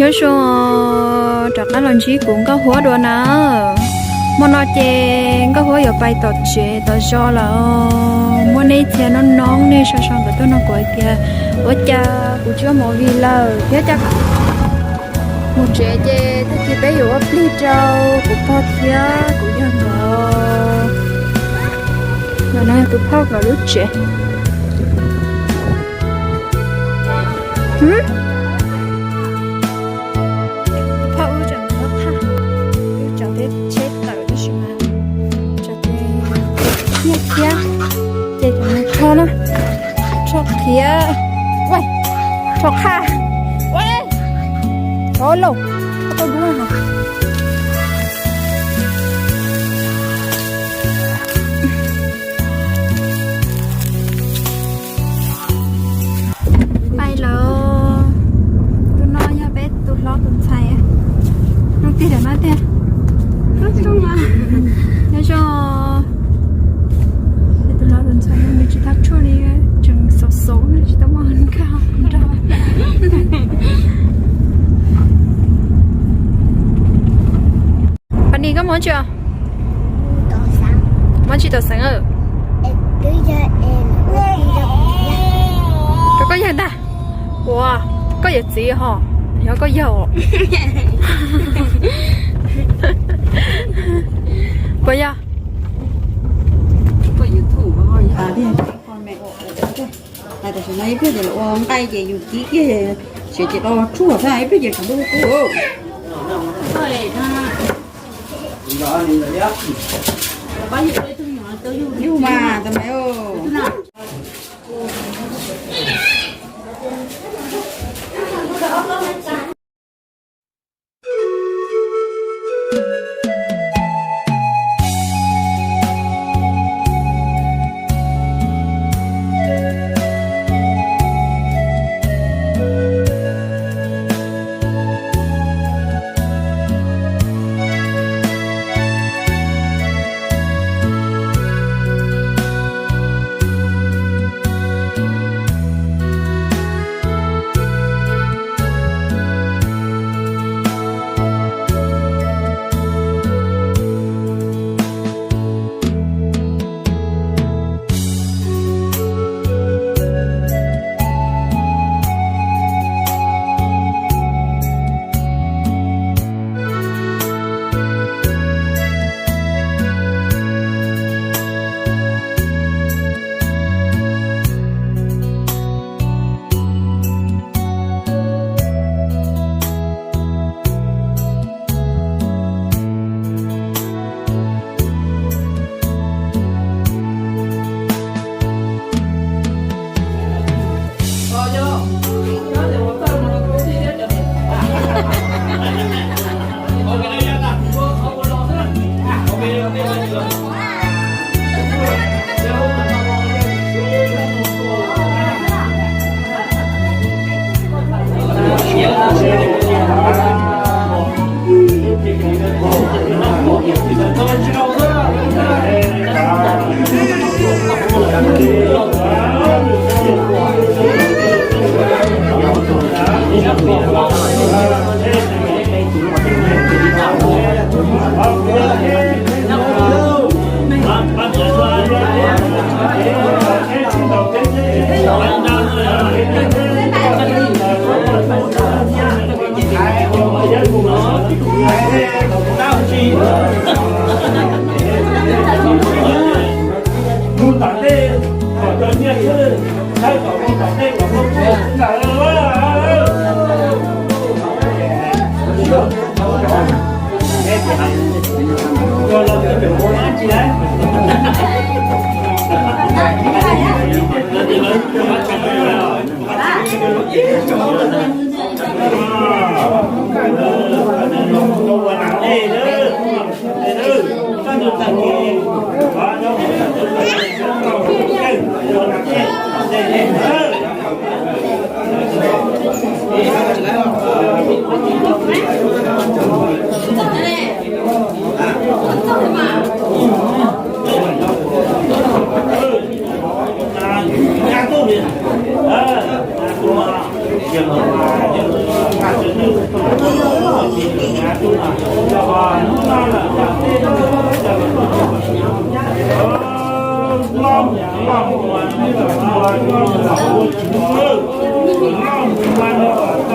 Nyob zoo, rov qab los ntsib kuv Nkauj Huab dua na. Hmo no ces Nkauj Huab yuav pais tom tsev tom zos lawm. Muab nej txhia noob noob nej sau sau ntawv tuaj nug kuv hais tias ua cas kuv tsis ua movie lawm thiab cas mus tsev ces tag kis peb yuav ua plig rau kuv pog thiab kuv yawg nkawd. Ntawm no yog tus phauj nkawd lub tsev. Phauj wb tseem muab thaj, wb tseem teb tsheb tawm tab sis mas tseem nyiaj thiab, ces cov no rho na, rho qhiav, rho qhaj, rho lauj, tau dua no. Pais lawm. Tus no yog peb tus hlob tus ntxhais. Nug tiag tiag no tiag. Nyob zoo. Peb tus hlob tus ntxhais no nws tsis tau tshuaj li, tseem xauv xauv tsis tau muaj nkag nrog. Pab Nis, koj mus tsi os? Mus tsis tom xeev? Rau koj yawg ntag. Ua, koj yawm txiv ho, yog koj yawg. Puas yog? Tam sim no ib pliag ces ua nqaij ces yus kib kiag, siav ces tau tshuaj xwb, ib pliag ces tshav ntuj kub. Yug mas tab mas.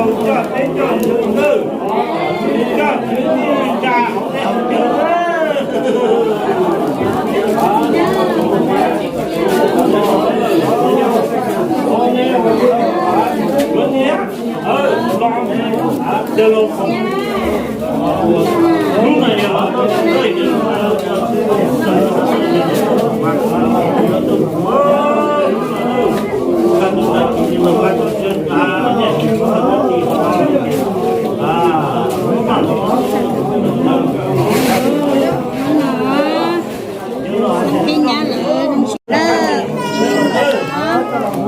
Peb nyab lawv zoo siab lawm.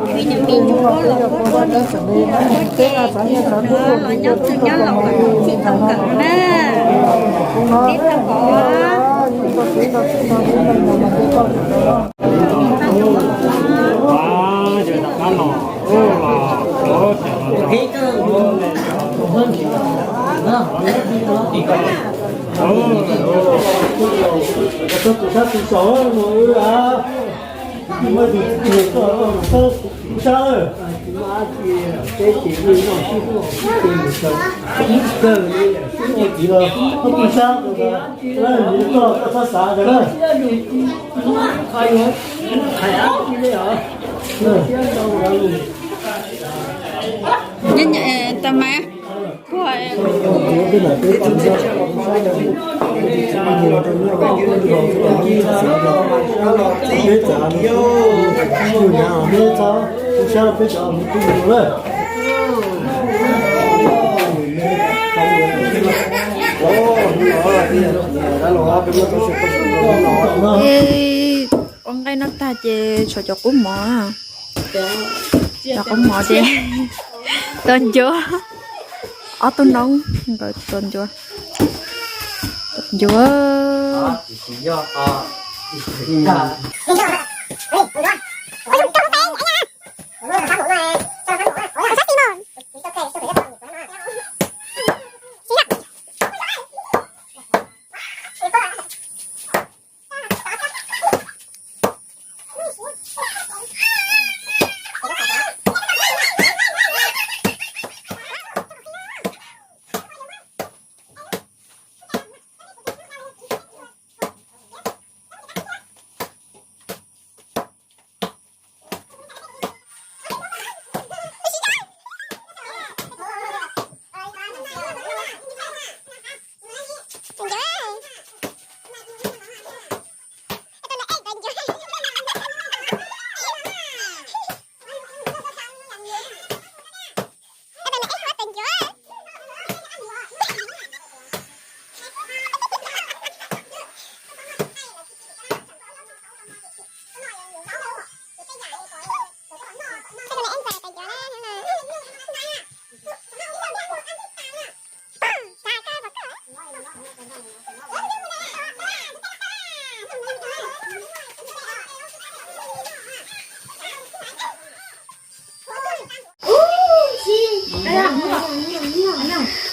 Peb niam me nyuam los kuj tuaj, kuj ces los nyob twg nyob los kom txhij tau kawm na. Peb tau pom. Tau mas. Ua nqaij no tag ces tshuav cov qub mov. Cov qub mov ces tos ncuav. Ob tug noob nkawd tos ncuav. Tos ncuav.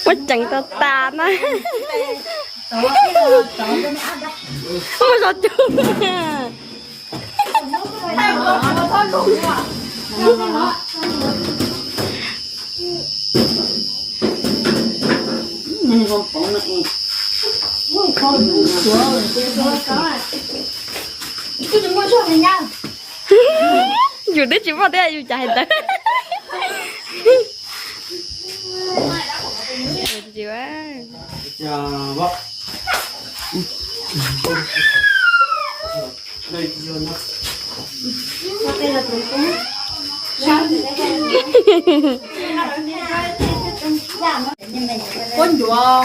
Muab ceev tau tas na. Muab zov cug. Yus twb tsis muaj thiab yus cas hais ntawd. Quab ncuav.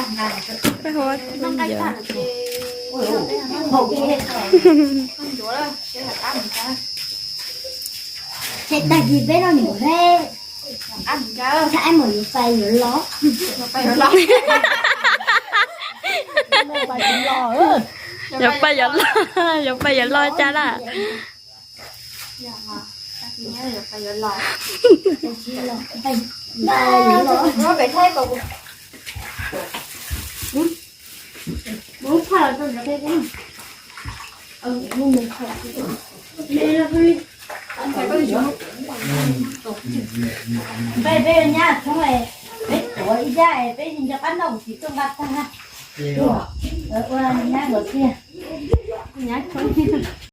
Ces tag kis peb no nws reb, thaum ib mus yuav pais yuav los. Yuav pais yuav los, yuav pais yuav los cas lawm. Ua ib yam es peb tsis nco qab noj kuv tsis tuaj nqa tag. Ua nyab nkaus tiag. Nyab tshoob.